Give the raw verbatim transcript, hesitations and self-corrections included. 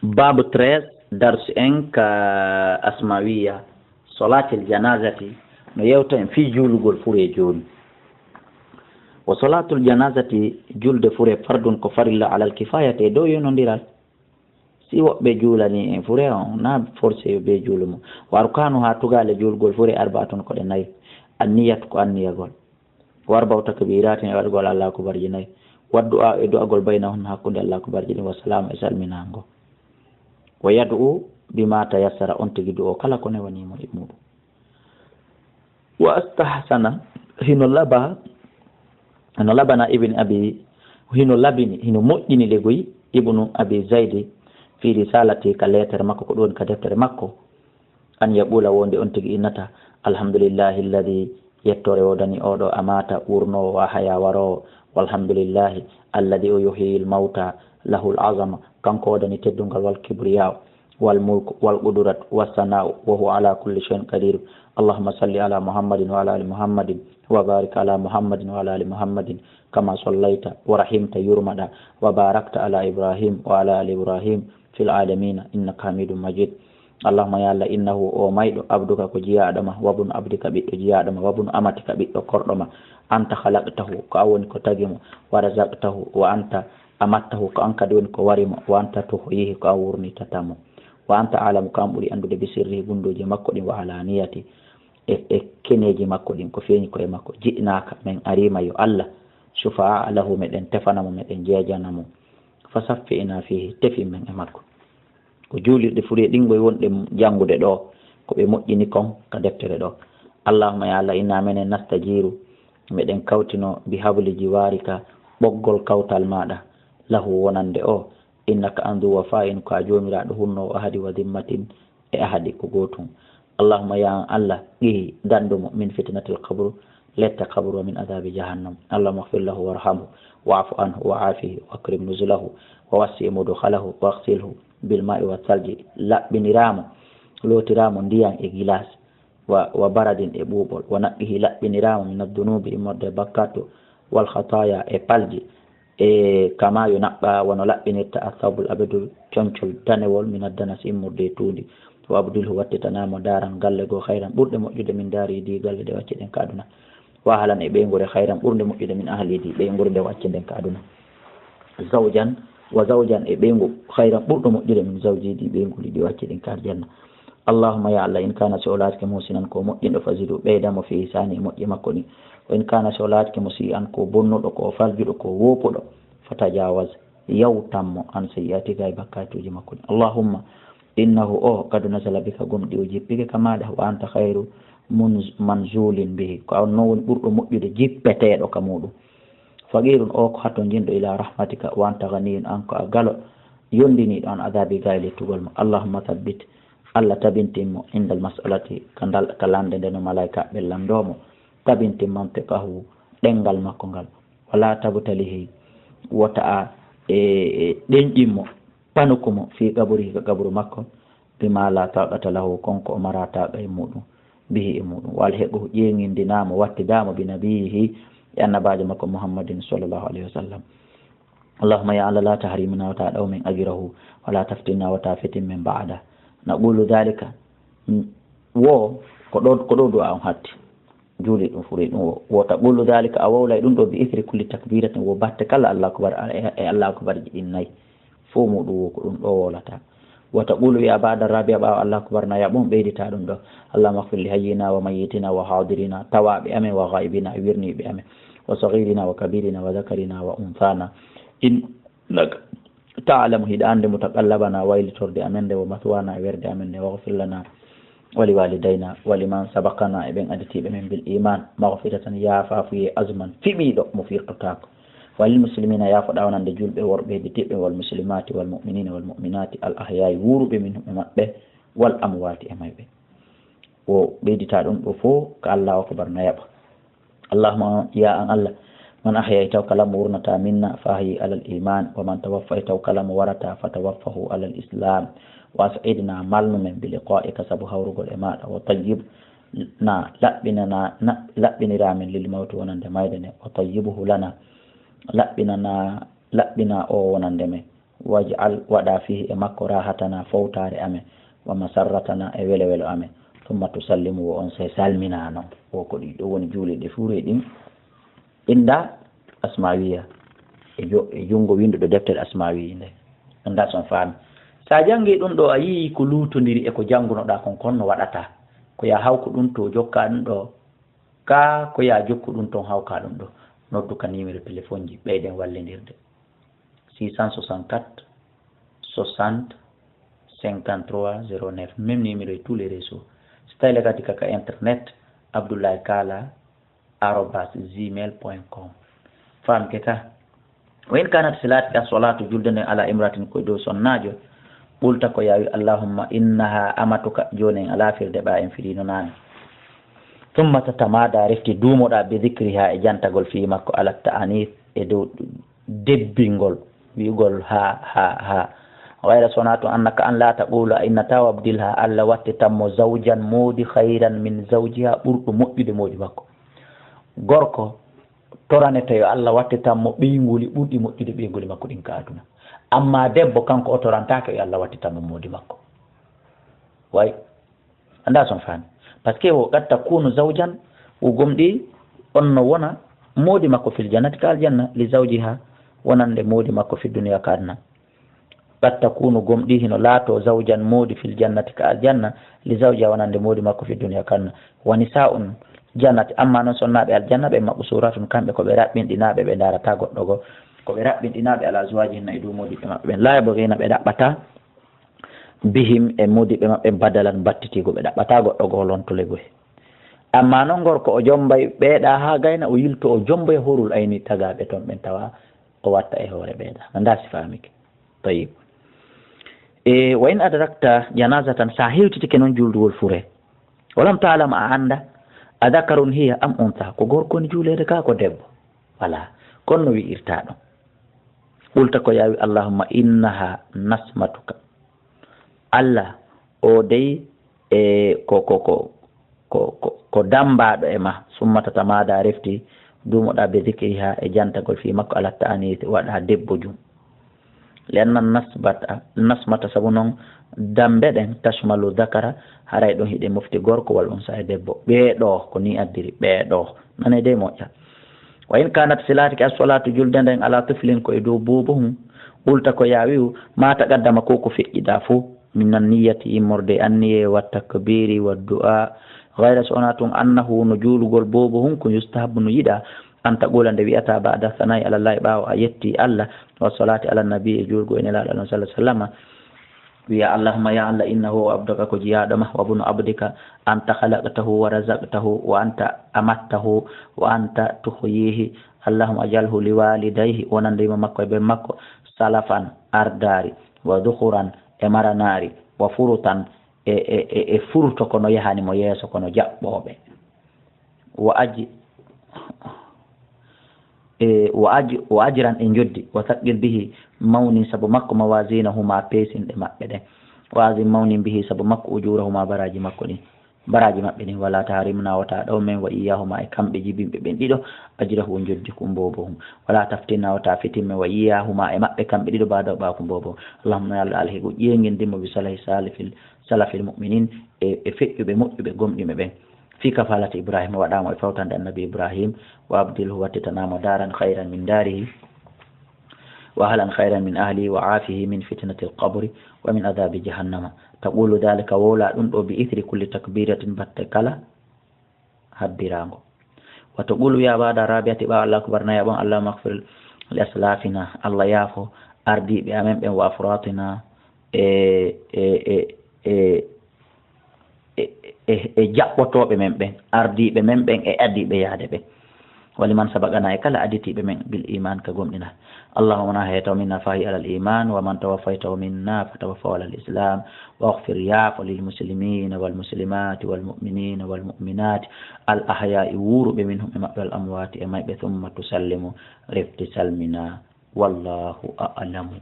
Baabu treize, darsu en ka Asmawiya, Solaatil Janazati, no yewta en fii juulugol furee jooni. Wa solaatul janazati, julde furee, fardun, ko farilla, alal kifayati, e dow yonondiral. Si woɓɓe juulanii en furee on, na forcé yo ɓe juulu mo. Wa arkaanuhaa, tugaale juulgol furee, arbaatun, ko ɗe nayi. Anniyatu, ko anniyagol. Wa arba'u takbiratin, e waɗugol Allahu akbarji nayi. Wa du'a, e du'agol, baynahunna, hakkunde Allahu akbarji ɗin, wa salaamu, e salminaango. Wa yad'u bima tayassara, on tigi du'o kala ko newanii mo e muɗum. Wa astahsana, hino laba, hino labana ibn abi, hino labini, hino moƴƴini le goy ibnu abi zaydi fi risalati, ka leetere makko, ko ɗum woni ka deftere makko. An yaqula, wonde on tigi innata, alhamdulillahi alladi, yettoore woodani oɗo amata, wurnoowo, wa ahaya, waroowo, walhamdulillahi alladi o yuhyil mawta, lahul azama, kanko woodani teddungal, wal kibriya, wal mulk, wal qudurat, was sana'u, wa huwa ala kulli shay'in qadir. Allahumma salli ala Muhammadin wa ala ali Muhammadin, wa barik ala Muhammadin wa ala ali Muhammadin, kama sallayta wa rahimta, yurmaɗa, wa barakta ala Ibrahim wa ala ali Ibrahim, fil alamina innaka hamidum majid. Allahumma, ya Allah, innahu, o mayɗo, abduka, ko jiyaaɗo ma, wabnu abdika, ɓiɗɗo jiyaaɗo ma, wabnu amatika, ɓiɗɗo korɗo ma, anta khalaqtahu, ko an woni ko tagi mo, wa razaqtahu, wa anta amattahu, ko an kadi woni ko wari mo, wa anta tuhyihi, ko an wurnitata mo, wa anta alamu, ko an ɓuri anndude, bi sirrihi, gunndooji makko ɗin, wa alaniyati, e, e keneeji makko ɗin, ko feeñi ko e makko, ji'naaka, men ariima, yo Allah, shufa'a lahu, meɗen tefana mo, meɗen jeejana mo, fa saffi'na fihi, tefin men e makko. Ko juulirɗe furee ɗin goy wonɗe janngude ɗoo, ko ɓe moƴƴini kon ka deftere ɗoo. Allahumma, ya Allah, inna menen nastajiiru, meɗen kawtino, bi habli jiwaarika, ɓoggol kawtal maaɗa, lahu, wonande o, innaka an du wafa'in, ko a joomiraaɗo hunnoowo ahadi, wa dimmatin, e ahadi, ko gootun. Allahumma, ya an Allah, qihi, danndu mo, min fitnatil qabru, letta qabru, wa min adhabi jahannam. Allahumma ighfir lahu warhamhu, wa'fu anhu, wa afihi, wa akrim nuzulahu, wa wassi mudkhalahu, waghsilhu bil ma'i wa thalji, laɓɓiniraa mo, lootiraa mo ndiyan e gilas, wa, wa baradin e ɓuuɓol, wa naqqihi, laɓɓiniraa mo, min adh-dhunubi, immorde e bakkatu, wal khataya, e palji, e kama yunaqqa, wano laɓɓinirta, ath-thawbul abyadu, concol danewol, min ad-danas, immorde e tuundi, wa abdilhu, wattitanaa mo, daaran, galle goo, khayran, ɓurɗe moƴƴude, min daarihi, ɗii galle ɗe wacceten ka aduna. Wa ahlan, e ɓeynguure, khayran, ɓurnde moƴƴude, min ahlihi, ɓeynguure nde wacceten ka aduna. Zawjan, wa zawjan, e ɓeyngu, khayran, ɓurɗo moƴƴude, min zawjihi, ɗii ɓeynguuli ɗi wacceten ka aljanna. Allahumma, ya Allah, in kana, si o laatike, muhsinan, ko moƴƴinɗo, fa zidu, ɓeydan mo, fi ihsanihi, e moƴƴi makko ɗin. Wa in kana, si o laatike, musi'an, ko bonnuɗo, ko farjuɗo, ko woopuɗo, fa tajawaz, yawtan mo, an sayyi'atihi, e bakkaatuuji makko ɗin. Allahumma, innahu, o, qad nazala bika, gomɗii o jippike ka maaɗa, wa anta khayru munz-, manzulin bihi, ko an non woni ɓurɗo moƴƴude jippeteeɗo ka muuɗum. Faqirun, o ko hatonjinɗo, ila rahmatika, wa anta ghaniyun, an ko a galo, yondiniiɗo, an adhabi, gaayi lettugol ma. Allahumma thabbit, Allah tabintin mo, indal mas'alati, ka ndal, ka lande nde no malaa'ikaaɓe ɓen landoo mo, tabintin mantiqahu, ɗemngal makko ngal, wala tabtalihi, wota a, e, e, ɗenƴin mo, panuku mo, fi qaburihi, ka qaburu makko, bima la taqata lahu, kon ko o maraa taaqa e muuɗum, bihi, e muuɗum. Wa alhiqhu, ƴeeŋindinaa mo, wattidaa mo, bi nabiyyihi, e annabaajo makko Muhammadin sallallahu alayhi wa sallam. Allahumma, ya Allah, la tahrimna, wota ɗaw men, ajrahu, wala taftinna, wota fitin men, ba'da. Naqulu dhalika, mm, wo, ko ɗo, ko ɗo du'a on hatti. Juuli ɗum, furi ɗum wo. Wa taqulu dhalika, a wowlay ɗum ɗo, bi ithri kulli takbiratin, wo batte kala Allahu akbar, e, e Allahu akbarji ɗin nayi. Fow muɗum wo ko ɗum ɗo wowlata. Wa taqulu, wi'a, ba'da rabi'a, ɓaawo Allahu akbar nayaɓo on, ɓeydita ɗum ɗo. Allahumma ighfir li hayyina wa mayyitina wa hadirina, tawaaɓe amen, wa ghaibina, e wirniiɓe amen, wa saghirina wa kabirina wa dhakarina wa unthana. Innaka ta'lamu, hiɗa anndi, mutaqallabana, waylitorde amen nden, wa mathwana, e werde amen nden, waghfir lana, wa li walidayna, wa liman sabaqana, e ɓen additiiɓe men, bil iman, maghfiratan, yaafaafuye, azman, fiɓiiɗo, mo firtotaako. Wa lil muslimina, yaafoɗaa wonande julɓe worɓe hedditiiɓe, wal muslimati, wal mu'minina, wal mu'minati, al ahya'i, wuuruɓe minhum e maɓɓe, wal amwati, e mayɓe. O ɓeyditaa ɗum ɗo fow ka Allahu akbar nayaɓo. Allahumma, ya an Allah, man ahya, taw kala mo wurnataa, minna, fa ahyi alal iman, wa man tawaffa, taw kala mo warataa, fa tawaffahu alal islam, wa as'idna, malnu men, bi liqa'ika, sabu hawrugol e maaɗa, wa tayyib na, laɓɓinana, na, laɓɓiniraa men, lil mawti, wonande mayde nden, wa tayyibhu lana, laɓɓinana, laɓɓinaa o wonande men, واجعل, waɗa, فيه, e makko, راحتنا, fowtaare amen, ومسرتنا, e welo-welo amen. ثم تسلم, wo on sey salminaa non. Wo ko ɗi ɗo woni juulirɗe fuu ɗin. Innda Asmaawiya e jo-, e junngo winnduɗo deftere Asmaawiya nde. Anndaa si on faami. Si a janngii ɗum ɗoo, a yi'ii ko luutondiri e ko janngunoɗaa kon, kon no waɗata. Ko yo a hawku ɗum to, jokkaa ɗum ɗoo. Kaa ko yo a jokku ɗum ton, hawkaa ɗum ɗoo. Noddu ka niimero telefonji, ɓeyden wallindirde. Six cent soixante-quatre, soixante, cinquante-trois, zéro neuf. Même numéro e tous les réseaux. Si tawii le kadi ka, ka internet, Abdoulaye Kala, arobase gmail point com. Faamke ka. Wa in kanat, si laatike as-salaatu, julde nden, ala imra'atin, ko e dow sonnaajo, qulta, ko yo a wi'u, allahumma innaha amatuka, jooni en alaa firde ɓaa, en firiino naane. Thumma tatamada, refti duumoɗaa, bi dhikriha, e jantagol fii makko, ala ta'anis, e dow debbingol, wi'ugol haa, haa, haa. Ghayra, so wonaa tun, annaka, an, la taqulu, a innataa, wabdilha, Alla wattitan mo, zawjan, moodi, khayran min zawjiha, ɓurɗo moƴƴude moodi makko. Gorko toranete yo Alla wattitan mo ɓeynguuli ɓurɗi moƴƴude ɓeynguuli makko ɗin ka aduna. Amma debbo, kanko, o torantaake yo Alla wattitan mo moodi makko. Way. Anndaa si on faami. Parce que wo qad takunu zawjan, wo gomɗii on no wona moodi makko fil jannati ka aljanna, li zawjiha, wonande moodi makko fi dunya ka aduna. Qad takunu, gomɗii hino laatoo, zawjan, moodi, fil jannati ka aljanna, li zawjiha, wonande moodi makko fi dunya ka aduna. Wa nisa'un jannati, amma non sonnaaɓe aljanna ɓen, maqsuratun, kamɓe ko ɓe raɓɓinɗinaaɓe, ɓe ndaarataa goɗɗo goo, ko ɓe raɓɓinɗinaaɓe ala azwajihinna e dow moodiɓɓe maɓɓe ɓen, la yabghina, ɓe ɗaɓɓataa bihim, e moodiɓɓe maɓɓe, badalan, battitiigo, ɓe ɗaɓɓataa goɗɗo goo lontole goy. Amma non gorko, o jommbay ɓeeɗaa haa gayna, o yiltoo, o jommboya hurul ayni tagaaɓe ton ɓen, tawa o watta e hoore ɓeeɗaa. Anndaa si faamike. Tayyib. E, wa in adrakta janazatan, si a hewtitike non juulduwol fure. Walam ta'lam, a annda, a dhakarun hiya am untha, ko gorko woni juuleede kaa ko debbo. Wala. Kono no wi'irtaa ɗon. Qulta, ko yo a wi'u, allahumma innaha nasmatuka. Alla, o dey, e ko, ko, ko, ko, ko, ko dammbaaɗo e ma. Summa tatamada, refti, duumoɗaa, bi dhikriha, e jantagol fii makko, ala ta'anisi, waɗa debbo jum. Li anna nasbata, nasmata, sabu non dammbe ɗen, tashmalu dhakara, haray ɗon hiɗe mofti gorko, wal unsa, e debbo. Ɓee ɗoo, ko nii addiri, ɓee ɗoo. Nane dey moƴƴa. Wa in kanat, si laatike, as-salaatu, julde nden, ala tuflin, ko e dow boobo hun, qulta, ko yo a wi'u, ma taqaddama, ko ko feƴƴiɗaa fow, minan niyyati, immorde e anniyee, wa takbiri, wa du'a, ghayra, so wonaa tun, annahu, no juulugol boobo hun, ko yustahabbu, no yiɗaa, an taqula, nde wi'ataa, ba'da sanaa'i ala Llaahi, ɓaawo a yettii Alla, wa salaati ala nabi, e juulgol e Nelaaɗo, sallallahu alaihi wasallam, wi'a, allahumma, ya Alla, innahu, o abduka, ko jiyaaɗo ma, wa bunu abdika, anta khalaqtahu wa razaqtahu, wa anta amattahu, wa anta tuhyihi, allahumma ij'alhu li walidayhi, wonande yumma makko e ben makko, salafan, ardaari, wa dhukhran, e maranaari, wa furutan, e, e, e, e furto, kono yahani mo yeeso, kono jaɓɓooɓe. Wa aji-, e, wa aji-, wa ajran, e njoddi, wa thaqqil bihi, mawnin sabu makko, mawazinahuma, peesinɗe maɓɓe ɗen. Wa azim, mawnin, bihi, sabu makko, ujurahuma, baraaji makko ɗin, baraaji maɓɓe ɗin. Wala tahrimna, wota ɗaw men, wa iyyahuma, e kamɓe jibinɓe ɓen ɗiɗo, ajrahu, njoddi kun, boobo hun. Wala taftinna, wota fitin men, wa iyyahuma, e maɓɓe kamɓe ɗiɗo, ba'dahu, ɓaawo kun, boobo hun. Allahumma, ya Allah, alhiqhu, ƴeeŋindin mo, bi salahi salafil, salafil mu'minin, e, e feƴƴuɓe moƴƴuɓe gomɗinɓe ɓen. Fi kafalati Ibrahim, waɗa mo e fawtande Annabi Ibrahim, wa abdilhu, wattitanaa mo, daaran khayran min daarihi, wa ahlan khayran min ahlihi, wa aafihi min fitnatil qabri, wa min adhabi jahannama. Taqulu dhalika, wowla ɗum ɗo, bi ithri kulli takbiratin, batte kala habbiraango. Wa taqulu, wi'a, ba'da rabi'ati, ɓaawo Allahu akbar nayaɓon, Allahumma ighfir li aslafina, Allah yaafo ardiiɓe amen ɓen, wa afratina, e, e, e, e, e, e, e jaɓɓotooɓe men ɓen, ardiiɓe men ɓen e adiiɓe yaade ɓen. Wa liman sabaqana, e kala aditiiɓe men, bil iman, ka gomɗinal. Allahumma man ahayaytahu minna fa ahyi alal iman, wa man tawaffaytahu minna fa tawaffahu alal islam. Waghfir, yaafo, lil muslimina wal muslimati wal mu'minina wal mu'minati, al ahya'i, wuuruɓe, minhum, e maɓɓe, wal amwati, e mayɓe, thumma tusallimu, refti salmina. Wallahu a'lamu.